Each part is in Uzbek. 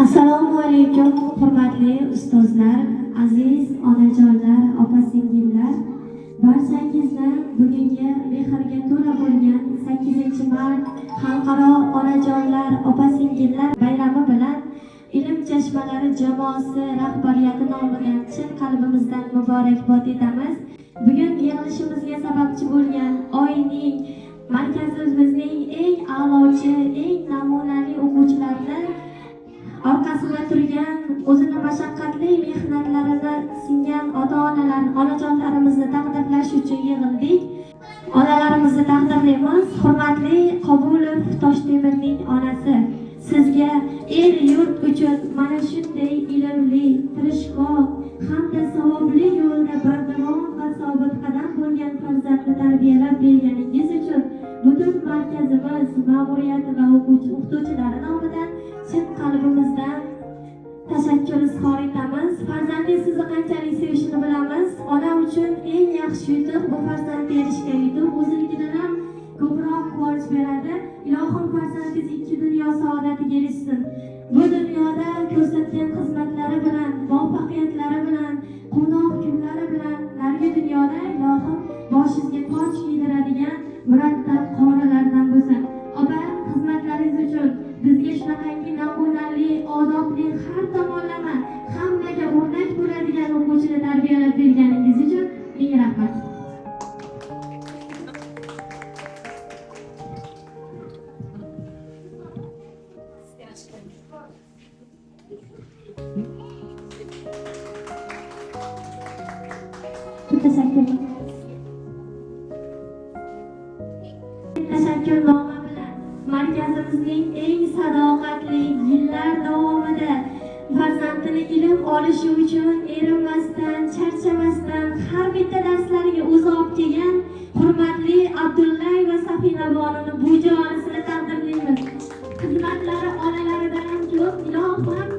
Assalomu alaykum, hurmatli ustozlar, aziz onajonlar, opa-singillar. Barchangizni bugungi mehrga to'la bo'lgan 8-mart Xalqaro onajonlar, opa-singillar bayrami bilan Ilm chashmalari jamoasi rahbariyati nomidan chin qalbimizdan muborakbod etamiz. Bugun yig'ilishimizga sababchi bo'lgan oyning markazimizning eng a'lochi, eng namunali o'quvchilarini orqasida turgan, o'zini mashaqqatli mehnatlarini singan ota-onalar, onajonlarimizni taqdirlash uchun yig'ildik. Onalarimizni taqdirlaymiz. Hurmatli Qobulov Toshtemirning onasi, sizga el yurt uchun mana shunday ilmli, tirishqoq hamda savobli yo'lda bardavom va sobit qadam bo'lgan farzandni tarbiyalab berganingiz uchun butun markazimiz ma'muriyati va o'quvchi o'qituvchilari nomidan chin qalbimizdan tashakkur izhor etamiz. Farzandingiz sizni qanchalik sevishini bilamiz. Ona uchun eng yaxshi yutuq bu farzandga erishgan yutuq. O'zinikidan ham ko'proq quvonch beradi. Ilohim, farzandingiz ikki dunyo saodatiga erishsin. Bu dunyoda ko'rsatgan xizmatlari bilan, muvaffaqiyatlari bilan, quvnoq kunlari bilan narigi dunyoda ilohim boshingizga toj kiydiradigan murattab qorilardan bo'lsin. Opa, xizmatlaringiz uchun bizga shunaqangi namunali, odobli, har tomonlama hammaga o'rnak bo'ladigan o'quvchini tarbiyalab berganingiz uchun ming rahmat. Tashakkur. Tashakkurnoma bilan markazimizning eng sadoqatli, yillar davomida farzandini ilm olishi uchun erinmasdan, charchamasdan har bitta darslariga o'zi olib kelgan hurmatli Abdullayeva Safina bonuni buvijonisini taqdirlaymiz. Xizmatlari onalaridan ham ko'p, ilohim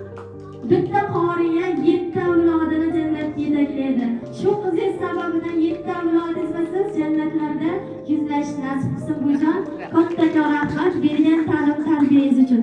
bitta qoriya yetti avlodini jannatga yetaklaydi. Shu qizingiz sababidan yetti avlodingiz va siz jannatlarda yuzlashish nasib qilsin, buvijon. Kattakon rahmat bergan ta'lim tarbiyangiz uchun.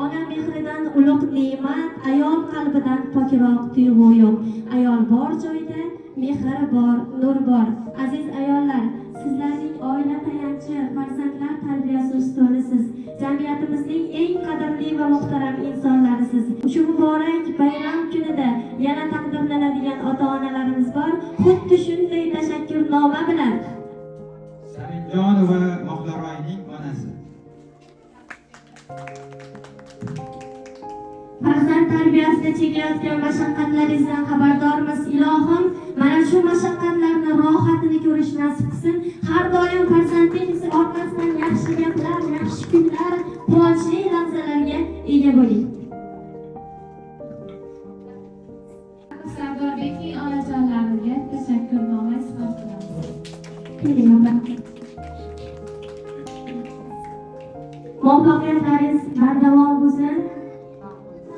Ona mehridan ulug' ne'mat, ayol qalbidan pokroq tuyg'u yo'q. Ayol bor joyda mehr bor, nur bor. Aziz ayollar, sizlarning oila tayanchi, farzandlar tarbiyasi ustunisiz. Jamiyatimizning eng qadrli va muhtaram insonlarisiz. Shu muborak bayram kunida yana taqdirlanadigan ota-onalarimiz bor. Xuddi shunday tashakkurnoma bilan Salimjonova Mohlaroyning onasi. Farzand tarbiyasida chekayotgan mashaqqatlaringizdan xabardormiz. Ilohim, mana shu mashaqqatlarni rohatini ko'rish nasib qilsin. Har doim farzandingiz orqasidan yaxshi gaplar, yaxshi kunlar, quvonchli lahzalarga ega bo'ling. Sardorbekning onajonlariga tashakkurnoma izhor qilamiz. Keling, opa. Muvaffaqiyatlaringiz bardavom bo'lsin.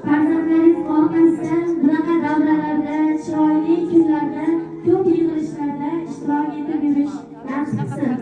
Farzandlaringiz orqasidan bunaqa davralarda, chiroyli kunlarda, ko'p yig'ilishlarda ishtirok etib yurish nasib qilsin.